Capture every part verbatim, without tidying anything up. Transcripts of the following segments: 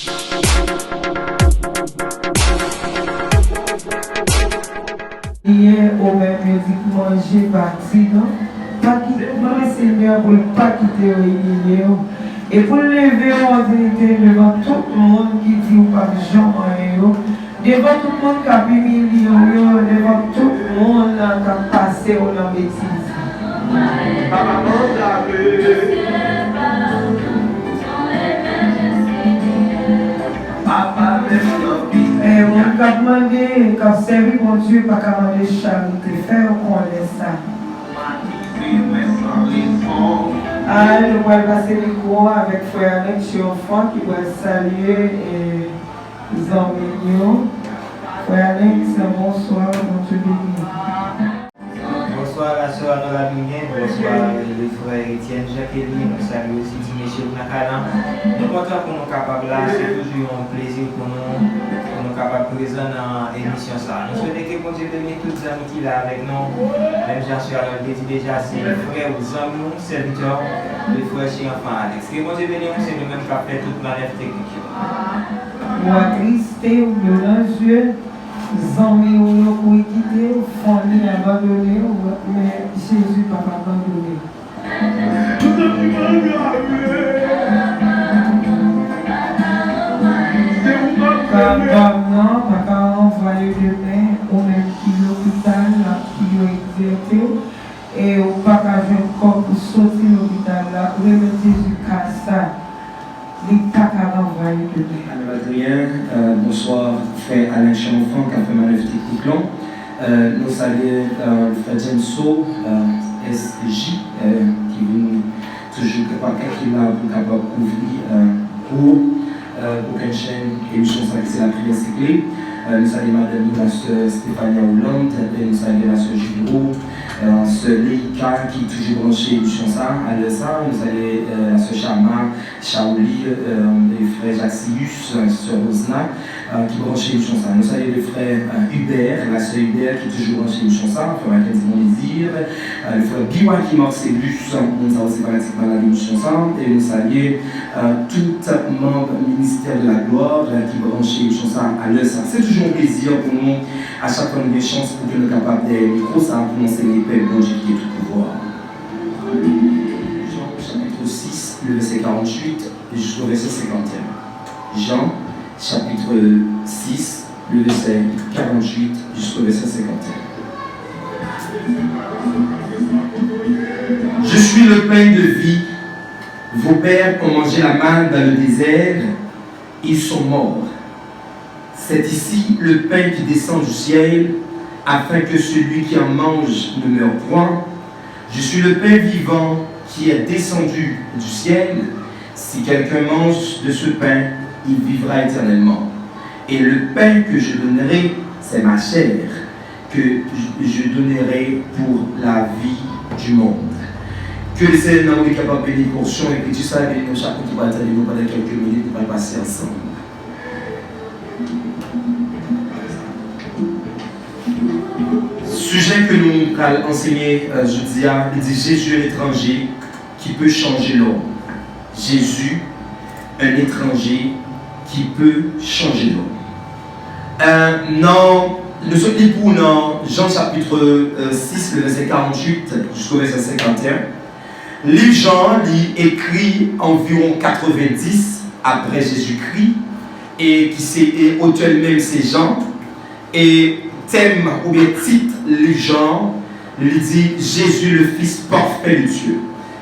Yè, ou menm, yo di k manje pati, non? Pa kite, mande Senyè pou l pa kite yo imilye w. E pou l leve w an diyite devan tout moun ki di w p ap janm anyen yo. Devan tout moun k ap imilye w yo, devan tout moun k ap pase w nan betiz. Papa, pardonne. Papa, menm nan pi. E moun k ap mande, k ap sèvi Bondye, pa ka mande charite. Fè yo konnen sa. A, nou pral pase mikwo a avèk frè Alex Chirofan ki pral salye, e, zanmi l yo. Frè Alex, bonswa, Bondye beni w. Bonswa, la sè Anola Mignon, bonswa, le frè Etienne Jacqueline, nou salye osi ti mesye k nan kay la. Nou kontan pou nou kapab la, se toujou yon plezi pou nou, pou nou kapab prezan nan emisyon sa. Nou swete ke Bondye beni tout zanmi ki la avèk nou. Menm jan sè Anola te di deja, se frè ou, zanmi ou, sèvitè ou, le frè Chirofan Alex. Ke Bondye beni w, se nou menm k ap fè tout manèv teknik yo. Ou atriste, ou yo nan zye, zanmi w yo kouri kite w, fanmi abandone w, men Jezi p ap abandone w. Ka pa m nan pa ka ranvwaye demen, ou menm ki lopital, ki yo egzète w, e ou pa ka jwenn kòb pou soti lopital la, remèt Jezi ka sa. Li pa ka ranvwaye demen. Anèl Adrien, euh, bonswa, frè Alex Chirofan k ap fè manèv teknik lan. Euh, nou salye, euh, frè Jameso, euh, S J, euh, ki vin toujou pa kèk ki la pou kapab kouvri, euh, pou, euh, pou kenchen emisyon sa ki se lapriyè sekle. Euh, nou salye madanm nou, la sè Stéphania Hollande, e nou salye la sè Julie Roux, euh, sè Leïka ki toujou branche emisyon sa, alè sa. Nou salye, euh, la sè Chama, Shaouli, euh, e frè Jacius, euh, sè Rosna, euh, ki branche emisyon sa. Nou salye le frè, euh, Hubert, la sè Hubert ki toujou branche emisyon sa, frè Mackendy Monlizir, euh, le frè Biwaki Marcellus, moun sa yo se fanatik malad emisyon sa, e nou salye, euh, tout manm ministè de la glwa, euh, ki branche emisyon sa alè sa. Se toujou yon plezi pou nou, a chak fwa nou gen chans pou ke nou kapab dèyè mikwo sa pou nou anseye pèp Bondye ki gen tout pouvwa. Jean chapitre six, le verset quarante-huit jusqu'au verset cinquante et un. Jean chapitre six, le verset quarante-huit jusqu'au verset cinquante et un. Je suis le pain de vie. Vos pères ont mangé la manne dans le désert, ils sont morts. C'est ici le pain qui descend du ciel, afin que celui qui en mange ne meure point. Je suis le pain vivant qui est descendu du ciel. Si quelqu'un mange de ce pain, il vivra éternellement. Et le pain que je donnerai, c'est ma chair, que je donnerai pour la vie du monde. Ke Senyè nan mwen kapab beni pòsyon ekriti sa, beni nou chak moun ki pral tande nou pandan kèlke minit, nou pral pase ansanm. Sijè ke nou pral ansenye, euh, jodi a, li di Jésus un étranger qui peut changer l'homme. Jésus un étranger qui peut changer l'homme. Euh, nan, nou sot li pou nan Jean chapitre, euh, six, le verset quarante-huit jusqu'au verset cinquante et un. Liv Jan an, li ekri anviwon katrevendis apre Jezikri, e ki se, e otè l menm se Jan. E tèm oubyen tit liv Jan an, li di Jésus le Fils parfait de Dieu.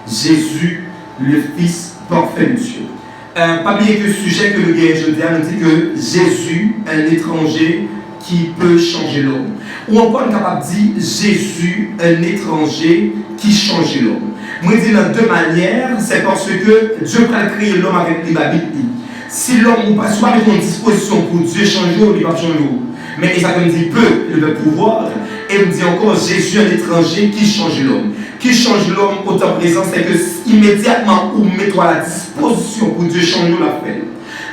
Jésus le Fils parfait de Dieu. Euh, pa bliye ke sijè ke nou genyen jodi a, nou di ke Jésus, un étranger qui peut changer l'homme. Ou ankò nou kapab di Jésus, un étranger qui change l'homme. Mwen di nan de manyè, se paske Dye pral kreye lòm avèk libabit li. Si lòm ou pa, si w pa mete yon dispozisyon pou Dye chanje w, li p ap chanje w. Men e sa ke m di peut, il peut pouvoir, e m di ankò, Jésus, un étranger qui change l'homme. Qui change l'homme au temps présent, se ke imedyatman ou mete w a la dispozisyon pou Dye chanje w, l ap fè l.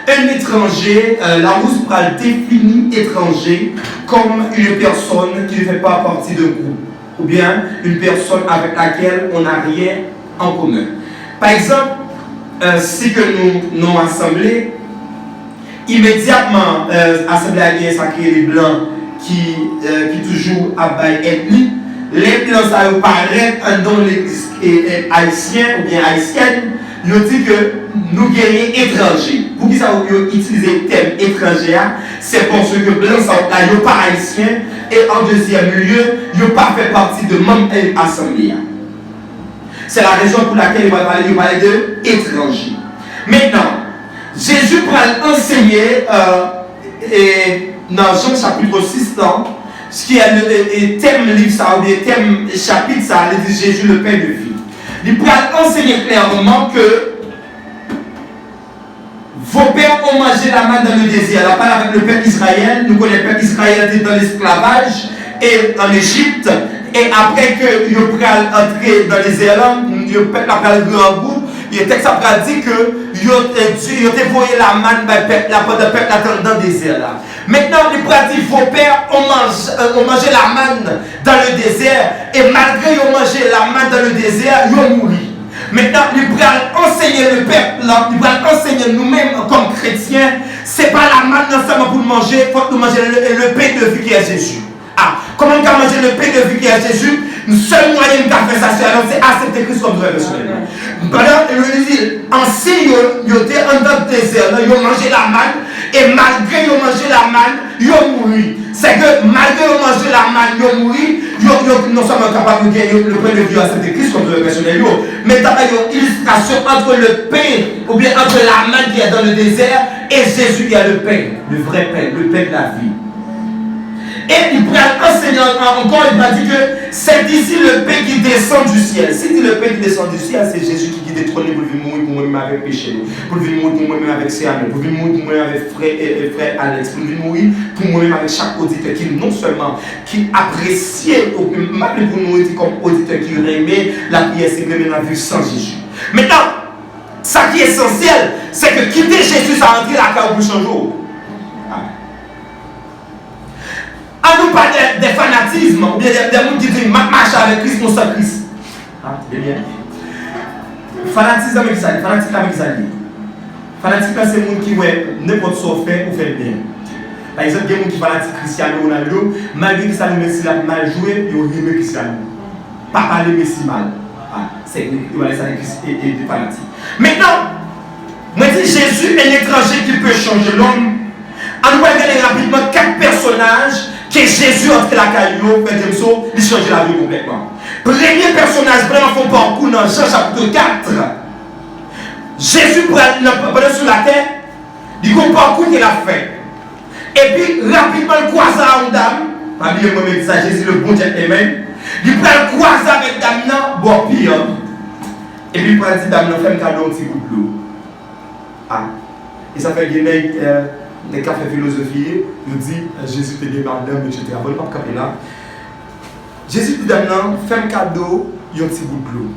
Un étranger, euh, Larousse pral defini étranger comme une personne qui ne fait pas partie d'un groupe, ou bien une personne avec laquelle on n'a rien en commun. Pa egzanp, euh, si ke nou, nou asanble, Imedyatman, eh, asanble a genyen sa k rele blan ki, eh, ki toujou ap bay èd li. Lè blan sa yo parèt anndan yon legliz, eh, eh, ayisyen oubyen ayisyèn, yo di ke nou genyen etranje. Poukisa yo itilize tèm etranje a? Se paske blan sa yo la, yo pa ayisyen, e an dezyèm lye, yo pa fè pati de manm, eh, asanble a. Se la rezon pou lakèl yo pral pale, yo pale de etranje. Mentnan, Jezi pral ansenye, eh, e, nan Jan chapit sis lan, ki e le, e, e tèm liv sa, oubyen tèm chapit sa, li di Jésus le pain de vie. Li pral ansenye klèman ke vos pères ont mangé la manne dans le désert. L ap pale avèk le pèp Izrayèl. Nou konnen pèp Izrayèl te nan lesklavaj e an Ejip. E apre ke yo pral antre nan dezè lan, yo, pèp la pral grangou. E tèks la pral di ke yo, eh, Dye, yo te voye lamann bay pèp la pandan pèp la t anndan dezè la. Mentnan, li pral di, vos pères ont mangé, euh, ont mangé la manne dans le désert, e malgre yo manje lamann dans le désert, yo mouri. Mentnan, li pral ansenye le pèp la, li pral ansenye nou menm kòm kretyen, se pa lamann nan sèlman pou nou manje, fòk nou manje le, le pain de vie ki e Jezi. A, kòman m ka manje le pain de vie ki e Jezi? Sèl mwayen m ka fè sa, se alò, se aksepte Kris kòm Sovè pèsonèl mwen. Pandan, li di, ansyen yo, yo te anndan dezè lan, yo manje lamann, e malgre yo manje lamann, yo mouri. Se ke malgre yo manje lamann, yo mouri, yo, yo non sèlman kapab yo gen le pain de vie, aksepte Kris kòm Sovè pèsonèl yo, men ta bay yon ilistrasyon entre le pain, oubyen entre la manne qui est dans le désert et Jésus qui est le pain, le vrai pain, le pain de la vie. E li pral ansenye an-, ankò, li pral di ke c'est ici le pain qui descend du ciel. Si di le pain qui descend du ciel, se Jezi ki kite twòn li pou l vin mouri pou mwen menm avèk peche nou, pou l vin mouri pou mwen menm avèk sè a nou, pou l vin mouri pou mwen avèk frè, e, e, frè Alex, pou l vin mouri pou mwen menm avèk chak oditè ki non sèlman ki apresye, m ap li pou nou di kòm oditè ki renmen lapriyè sekrè, men n ap viv san Jezi. Mentnan, sa ki esansyèl, se ke kite Jezi sa rantre lakay ou pou l chanje w. An nou pa de, de fanatism, oubyen de, de moun ki di, "M ap mache avèk Kris, mwen san Kris." A, tande byen. Fanatism la, men ki sa li ye? Fanatik la, men ki sa li ye? Fanatik la, se moun ki wè nenpòt sa w fè, ou fè l byen. Pa egzanp, gen moun ki fanatik Cristiano Ronaldo, malgre Cristiano Messi l ap mal jwe, yo renmen Cristiano. Pa pale Messi mal. A, se, yo pale sa de Chris-, e, e, de fanatik. Mentnan, mwen di, Jésus, un étranger qui peut changer l'homme. An nou pral gade rapidman kat pèsonaj ke Jezi antre lakay yo, frè Jameson, li chanje lavi yo konplètman. Premye pèsonaj, vrèman fè yon pakou nan Jan chapit kat. Jezi pral nan, pandan sou latè, li gen yon pakou ke l ap fè. Epi, rapidman, l kwaze a yon dam. Pa bliye mwen menm sa, Jezi le bon djentlemen. Li pral kwaze avèk dam nan bò pi an. Epi, li pral di dam nan, "Fè m kado yon ti gout dlo." A. E sa fè gen nèg, eh, nèg k ap fè filozofi, yo di, eh, Jezi te gen madanm, etsetera. Bon, nou p ap kanpe la. Jezi di dam nan, "Fè m kado yon ti gout dlo."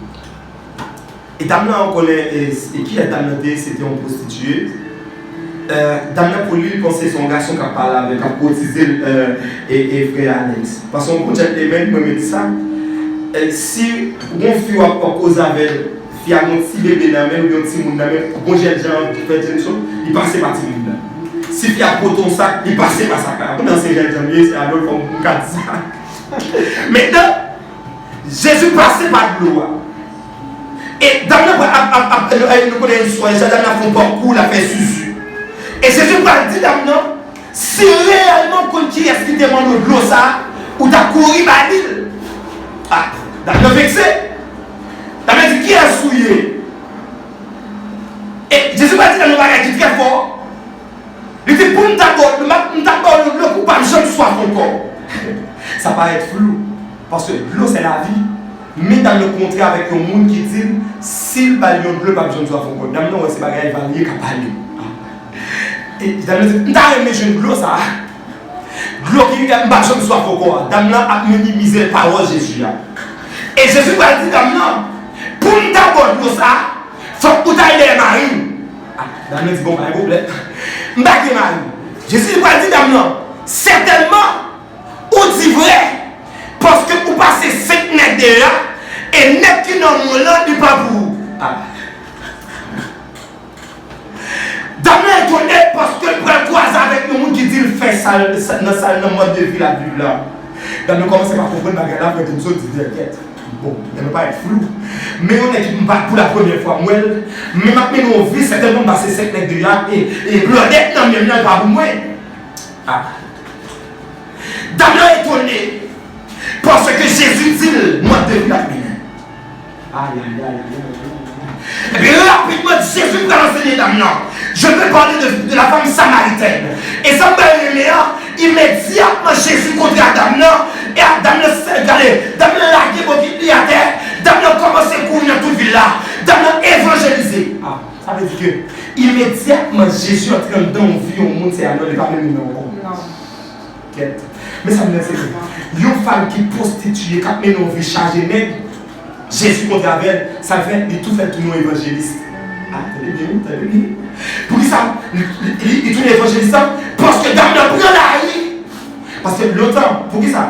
E dam nan, ou konnen, e, e kiyès dam nan te ye? Se te yon pwostitiye. Eh, dam nan, pou li, li panse se yon gason k ap pale avè l, k ap koutize l, eh, e, e frè Alex. Paske yon bon djentlemen, mwen menm di sa, eh, si yon fi w ap, w ap koze avè l, fi a gen yon ti bebe nan men l, oubyen yon timoun nan men l, bon jènjan frè Jameson, li pase pa timoun nan. Si fi a pote yon sak, li pase pa sak la. Kounye a se jènjan li ye, se adòl, fò m ka di sa. Mentnan, Jezi pase pa dlo a. E dam nan pral ap, ap, ap, nou, nou konnen istwa, dam nan fè yon pakou, l ap fè zuzu. E Jezi pral di dam nan, "Si reyèlman w konn kiyès ki te mande w dlo sa a, ou t ap kouri ba li l." A, dam nan vekse. Dam nan di, "Kiyès ou ye?" E Jezi pral di dam nan yon bagay ki trè fò. Li di, "Pou m ta ba w, m ap, m t ap ba w yon dlo pou w pa janm swaf ankò." Sa parèt flou, paske dlo se lavi. Men dam nan kontre avèk yon moun ki di l, si l ba l yon dlo, l p ap janm swaf ankò. Dam nan wè se bagay varye k ap pale. E dam nan di, "M ta renmen jwenn dlo sa a. Dlo ki fè m p ap janm swaf ankò a." Dam nan ap minimize pawòl Jezi a. E Jezi pral di dam nan, "Pou m ta ba w dlo sa a, fòk ou t al dèyè mari w." A, dam nan di, "Bon, pa gen pwoblèm. M pa gen mari." Jezi pral di dam nan, "Sètènman, ou di vrè, paske ou pase senk nèg deja, e nèg ki nan men w lan, li pa pou ou." A. Dam nan etone paske l pral Sal, sa- nan sal, nan mòd de vi l ap viv la. Dam nan kòmanse pa konprann bagay la, frè James di, dèyè kèt. Bon, nèg yo parèt flou. Men yon nèg ki m pa, pou la premyè fwa m wè l, men m ap mennen yon vi, sètènman m pase senk nèg deyò a, e, e blòdèt nan men m nan pa pou mwen. Ah. Dam nan etone, paske Jezi di l, mòd de vi l ap mennen. Ay, ay, ay, ay, ay, ay, ay. Epi rapidman, Jezi pral ansenye dam nan. Je veux parler de, de la femme samaritaine. E sa m pral rele a, imedyatman Jezi kontre a dam nan, e a dam nan, gade, dam nan lage bokit li atè, dam nan kòmanse kouri nan tout vil la, dam nan evanjelize. Ah, sa vle di ke imedyatman Jezi antre anndan yon vi yon moun, se a non, li pa menm li menm ankò. Non. Kèt. Men sa m di se ke yon fanm ki pwostitiye, k ap mennen yon vi chaje nèg, Jezi kontre avè l, sa l fè, li tou fè l tounen yon evanjelis. Ah, tande byen, wi, tande byen. Poukisa li, li, li, li tounen evanjelis la? Paske dam nan pran lari. Paske lontan, poukisa?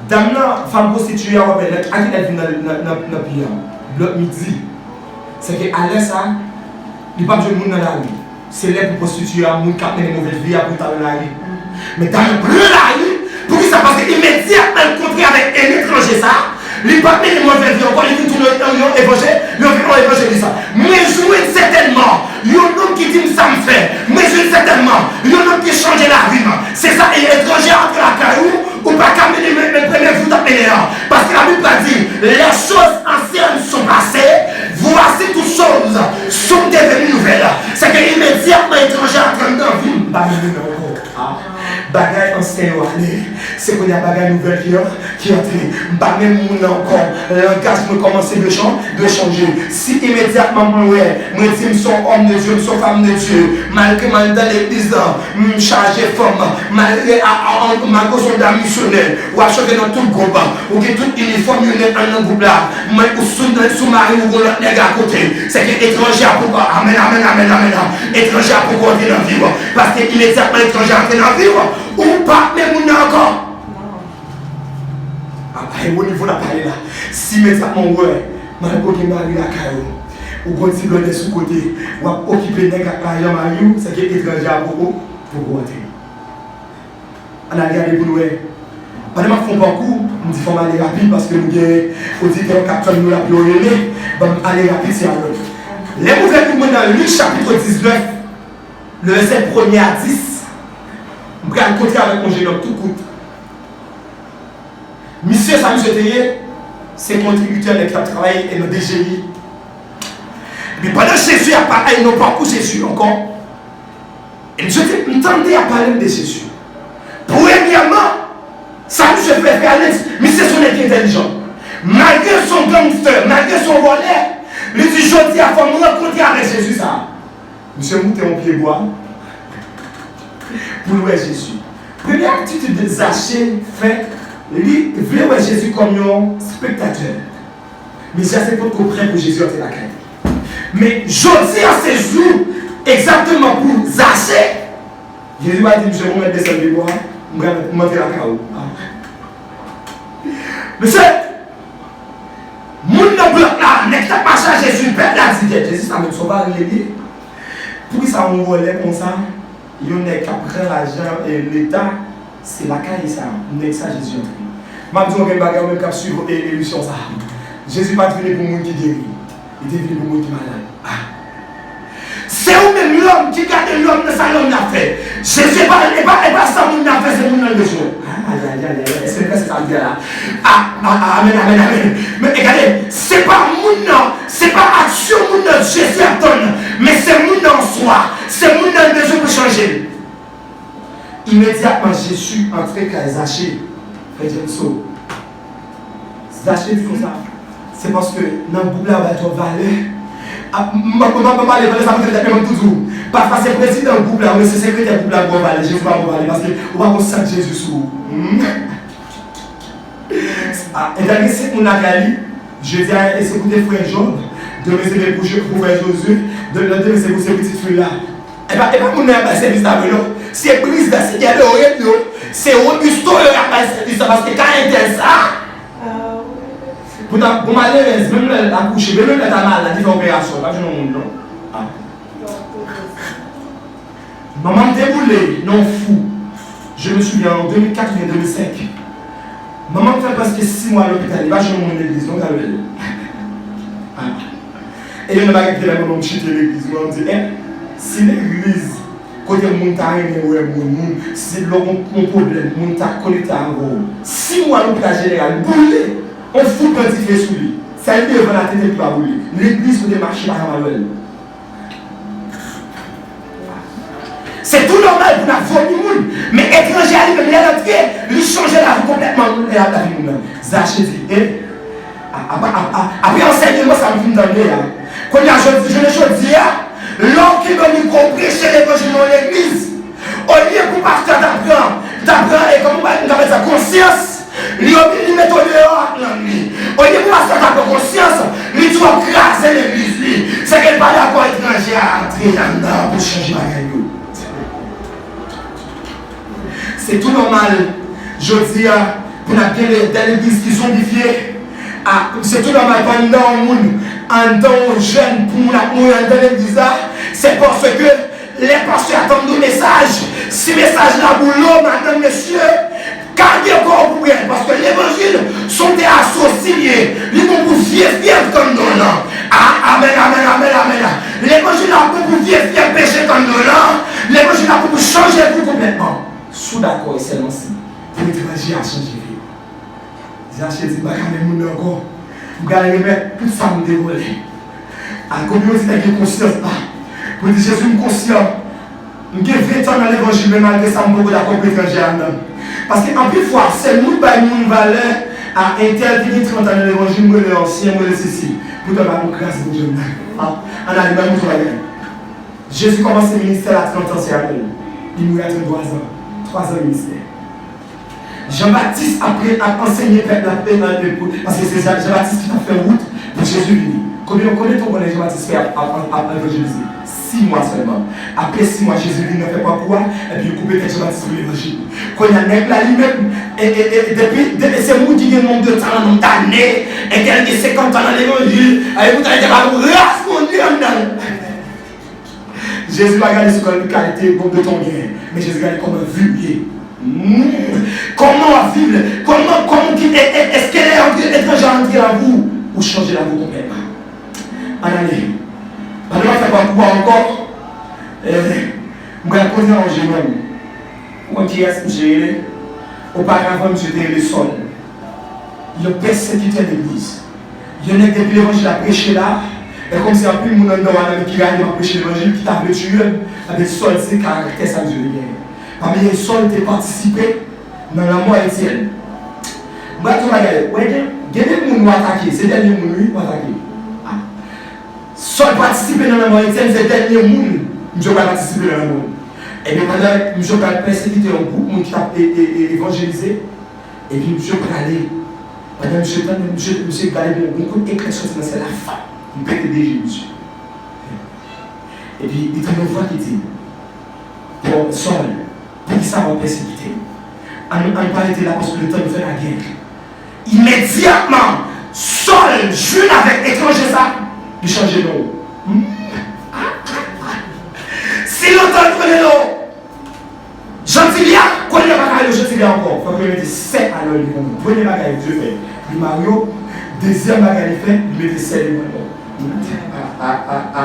Dam nan, fanm pwostitiye a, w ap wè, lè, a kilè l vin nan, nan, nan, nan peyi a? Lòt midi. Sèke alè sa, li p ap jwenn moun nan lari. Se lè pou pwostitiye a, moun k ap mennen movèz vi a, pou l ta nan lari. Men dam nan pran lari. Poukisa? Paske imedyatman l kontre avèk etranje sa, li p ap mennen movèz vi ankò, li vin tounen yon, yon evanje-, yon, yon evanjelis. Mwen jwenn sètènman yon nonm ki di m sa m fè. Mwen jwenn sètènman yon nonm ki chanje lavi m. Se sa, e etranje a antre lakay ou, ou pa ka mennen menm, menm premye vi w t ap mennen an. Paske Labib pa di, les choses anciennes sont passées, voici toutes choses sont devenues nouvelles. Se ke imedyatman etranje a antre anndan vi m, m pa menm moun nan ankò. Ah. Bagay ansyen yo ale. Se kounye a bagay nouvèl ki an, ki antre. M pa menm moun nan ankò. Langaj mwen kòmanse dwe chan-, dwe chanje. Si imedyatman mwen wè, mwen di m se yon homme de Dieu, m se yon femme de Dieu, malgre m al nan legliz la, m chaje fanm, malgre a, a, a, malgre w se yon dam misyonè, w ap chante nan tout gwoup, ou gen tout inifòm yo nèt anndan gwoup la, men ou sou, sou mari w gon lòt nèg akote, se ke etranje a poko, amèn, amèn, amèn, amèn, etranje a poko antre nan vi w, paske imedyatman etranje a antre nan vi w, ou p ap menm moun nan ankò. A, e wo nivo n ap pale la. Si imedyatman w wè, malgre w gen mari lakay ou, ou gon ti blòdè sou kote, w ap okipe nèg ak lajan mari w, se ke etranje a poko, poko antre. Ann al gade pou n wè. Pandan m ap fè yon pakou, m di fò m ale rapid paske nou gen oditè yo k ap tann nou la pou yo rele. Ban m ale rapid, se a lòt. Lè m ouvè Bib mwen nan Lik chapit diznèf, le vèsè premye a dis, m pral kontre avèk yon jenòm tou kout. Misye, sa misye te ye, se kontribitè nèg k ap travay nan D G I. Epi pandan Jezi ap pale, nou pa kou Jezi ankò. E misye di, m tande y ap pale m de Jezi. Premyèman, sa misye fè, fè ale, misye se yon nèg ki entèlijan. Malgre l se yon gangstè, malgre l se yon vòlè, li di, jodi a, fò m rankontre avèk Jezi sa a. Misye moute yon pyebwa pou l wè Jezi. Premye atitid Zache fè, li vle wè Jezi kòm yon spektatè. Men Zache potko prè pou Jezi antre lakay li. Men jodi a se jou egzakteman pou Zache. Jezi pa di, "Misye, ou mèt desann pyebwa, m pral, m antre lakay ou." Ah. Mesye, moun nan blòk la, nèg k t ap mache a Jezi, pèp la di, "Kèt, Jezi sa menm se yon varye li ye. Poukisa yon vòlè konsa, yon nèg k ap pran lajan, e, Leta, se lakay sa, nèg sa Jezi antre?" M ap di w anpil bagay, ou menm k ap swiv, e, emisyon sa. Jezi pa t vini pou moun ki geri, li te vini pou moun ki malad. Ah. Se ou menm lòm ki gade lòm nan sa lòm nan fè. Jezi, e pa, e pa, e pa sa moun nan fè, se moun nan l bezwen. Ay, ay, ay, ay, ay. Èske nou fè sa m di a la? Ah, ah, ah, amèn, amèn, amèn. Men, e gade, se pa moun nan, se pa aksyon moun nan Jezi ap tann, men se moun nan an swa. Se moun nan l bezwen pou chanje l. Imedyatman, Jezi antre kay Zache. Frè Jameso, Zache di konsa, se paske nan gwoup la, yo ba l twòp valè. A, m, m, m, m pale, pale sa pou tèt mwen, m tou di w. Pafwa, se prezidan gwoup la, oubyen se sekretè gwoup la, ki ba w valè. Jezi pa ba w valè, paske ou pa konn sa k Jezi sou ou. Hmm. A, e ta gen senk moun lakay li. Jodi a, e se pou te frè Jòb. Demen se pou, pou frè Jozye. De, lòt demen se pou se pitit fi l la. E pa, e pa moun nan y ap bay sèvis la vre non. Se prezidan, se Gadoret yo, se Robusto yo y ap bay sèvis la, paske ka entèl sa. Poutan, bon malerèz, menm lè l akouche, menm lè l ta malad, li fè operasyon, l pa jwenn yon moun non. Ah. Manman m te boule nan yon fou. Je me souviens, en deux mille quatre oubyen de mil senk, manman m fè prèske sis mwa lopital, li pa janm wè yon moun legliz, non, Carmel? Ah. E youn nan bagay ki te fè manman m chite legliz, manman m di, en, si legliz, kote moun ta renmen wè moun, moun, si lè w gon pwoblèm, moun ta konekte avè w. Sis mwa lopital jeneral, boule, on fout pran dife sou li. Sèl devan nan tete l ki pa boule. Legliz kote mache pa ka mal wè l. Se tou nòmal pou n ap vomi moun, men etranje a li menm, lè l antre, li chanje lavi konplètman, lavi moun nan. Zache di, e, a- a- a- a- apre ansèyman sa m fin tande a, kounye a, jodi, jounen jodi a, lè w kenbe mikwo w preche levanjil nan yon legliz, olye pou pastè ta pran, ta pran, e kòman m ka fè sa, konsyans, li obi- li mete w deyò ak lang li. Olye pou pastè ta pran konsyans, li di w ap kraze legliz li. Se ke l pa dakò etranje a antre anndan pou chanje bagay yo. Se tou nòmal, jodi a, pou n ap gen de legliz ki zonbifye. A, se tou nòmal pou anndan yon moun, anndan yon jèn, pou moun ap mouri anndan legliz la, se paske lè pastè a tande yon mesaj, si mesaj la boule w, madanm, mesye, kage kò w pou bwè l, paske levanjil se yon tè a sosi li ye, li bon pou vye fyèv kanndon nan. A, amèn, amèn, amèn, amèn. Levanjil la bon pou vye fyèv peche kanndon nan. Levanjil la bon pou chanje vi w konplètman. Si w dakò, e sèlman si, pou etranje a chanje vi w. Zache di, m pa ka renmen moun nan ankò. M pral remèt tout sa m te vòlè. A, konbyen moun ki gen konsyans la? Pou di, Jezi, m konsyan. M gen ven tan nan levanjil, men malgre sa, m poko dakò pou etranje anndan. Paske anpil fwa, se nou bay moun valè, a, entèl ki gen trant an nan levanjil, m rele ansyen, m rele sesi. Poutan, pa gon gras Bondye anndan. A, ann ale, ban m di w bagay. Jezi kòmanse ministè l a trant an, se apèn. Li mouri a tranntwa zan. Twa zan ministè. Jan Batis ap, ap ansenye pèp la, e, e, e, pou, paske se Jan, Jan Batis ki t ap fè wout pou Jezi vini. Konbyen, konbyen tan w konnen Jan Batis fè ap, ap, ap, ap evanjelize? Sis mwa sèlman. Apre sis mwa, Jezi vin nan fè pakou a, epi yo koupe tèt Jan Batis pou levanjil. Kounye a, nèg la li menm, e, e, e, depi, depi se moun ki gen nonb de tan, nonb dane, entèl gen senkant tan nan levanjil, e poutan li te ba nou ras Bondye anndan l. Jezi pa gade sou kòl li kalite nonb de tan w genyen, men Jezi gade kòman vi w ye. Hmm. Kòman w ap viv? Kòman, kòman ki, e, e, èske lè antre, etranje a antre lavi w, ou chanje lavi w konplètman? Ann ale. Pandan m ap fè pakou a ankò, e, m pral koze a yon jenòm. Ou konn kiyès misye rele? Oparavan, misye te rele Sòl. Yon pèsekitè legliz. Yon nèg depi levanjil ap preche la, e kòmsi anpil moun anndan w a nan ki rale m ap preche levanjil, ki ta vle tiye m, ebyen Sòl se karaktè sa misye te genyen. Pami Sòl te patisipe nan lanmò Etyèn. M pral di w bagay, wè gen, gen de moun w atake, se dènye moun wi w atake. A. Sòl patisipe nan lanmò Etyèn, se dènye moun misye pral patisipe nan lanmò l. Ebyen, pandan misye pral pèsekite yon gwoup moun ki t ap e, e, e, evanjelize, epi misye prale. Pandan misye tande, misye, misye gade yon, yon kout eklè soti nan syèl la, fap! Li pete de je misye. Epi, li tande yon vwa ki di, Pòl, Sòl, poukisa w ap pèsekite m? Ann, ann pa rete la, paske letan nou fè lagè. Imedyatman, Sòl jwenn avèk etranje sa, li chanje non. Hmm? Si lontan nou konnen non, Janti li a, kounye a pa ka rele Janti li a ankò. Fòk yo mete sè a nan li kounye a. Premye bagay Dye fè, li mare w. Dezyèm bagay li fè, li mete sè li kounye a. A, a, a, a, a.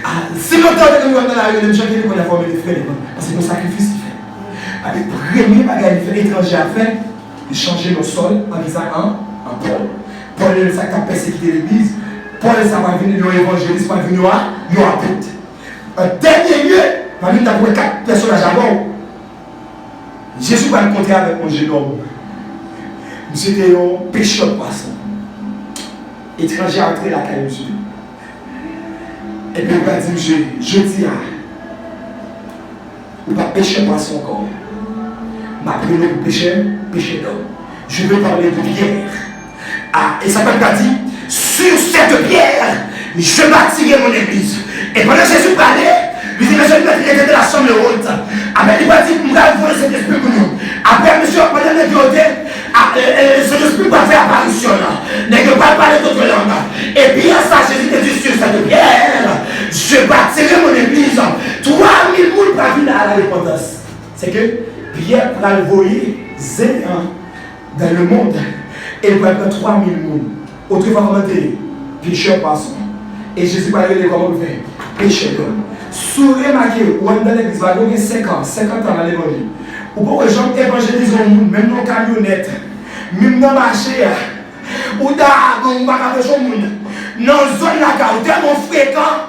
A, si lontan w te konn wè m nan lari, rele m Janti li kounye a, fò w mete frè li kounye a. Paske se yon sakrifis li fè. Epi premye bagay li fè, etranje a fè, li chanje non Sòl, an ki sa, an, an Pòl. Pòl, sa k t ap pèsekite legliz. Pòl, sa pral vin yon evanjelis, pral vin yon a, yon apot. An dènye lye, pami n t ap wè kat pèsonaj avè w, Jezi pral kontre avèk yon jenòm. Misye te yon pechè pwason. Etranje a antre lakay misye. Epi l pral di misye, jodi a, ou pa pechè pwason ankò. M ap rele w pou pechè, pechè dòm. Je veux parler de Pierre. Ah, e sa Pèp la di, sur cette pierre, je bâtirai mon église. E pandan Jezi prale, li di, mesye, nou mèt rete de la chambre haute. Apre, li pral di, m pral voye Sentespri pou nou. Apre, mesye, pandan nèg yo te, a, e, e, Sentespri pral fè aparisyon l. Nèg yo pral pale dòt lang. E pierre sa, Jezi te di, sur cette pierre, je bâtirai mon église. Twa mil moun pral vin a la repantans. Se ke, pi Pyè pral voye zen an dans le monde, e l pral pran twa mil moun. Otrefwa, kòman te ye? Pechè pwason. E Jezi pral rele kòman pou l fè? Pechè dòm. Si w remake, ou anndan legliz la, ou gen senk an, senkant an nan levanjil. Ou poko janm evanjelize yon moun, menm nan yon kamyonèt, menm nan mache a. Ou ta, bon, ou pa ka preche yon moun. Nan zòn lakay ou, tèlman w frekan,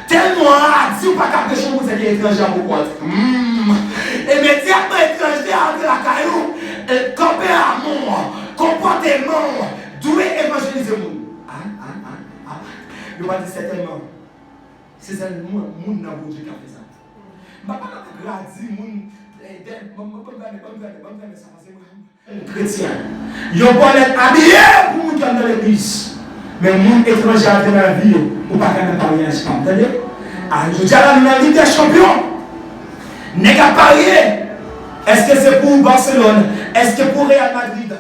tèlman w radi, ou pa ka preche yon moun, se ke etranje ap rekonèt. Hmm. E imedyatman etranje a antre lakay ou, e, kanpe a moun, konpòteman w dwe evanjelize moun. Ah, ah, ah, ah. Yo pa di sètènman. Se sèl moun, moun nan Bondye k ap fè sa. M pa pale avèk radi moun, eh, dè, ban m, ban m fèmen, ban m fèmen, ban m fèmen sa, paske mwen, kretyen. Yon bònèt abiye pou moun k ap nan legliz. Men moun etranje antre nan vi yo, ou pa ka nan paryaj pa m, tande? A, jodi a la, nou nan Lig dè Chanpyon. Nèg ap parye. Èske se pou Barcelone? Èske pou Real Madrid?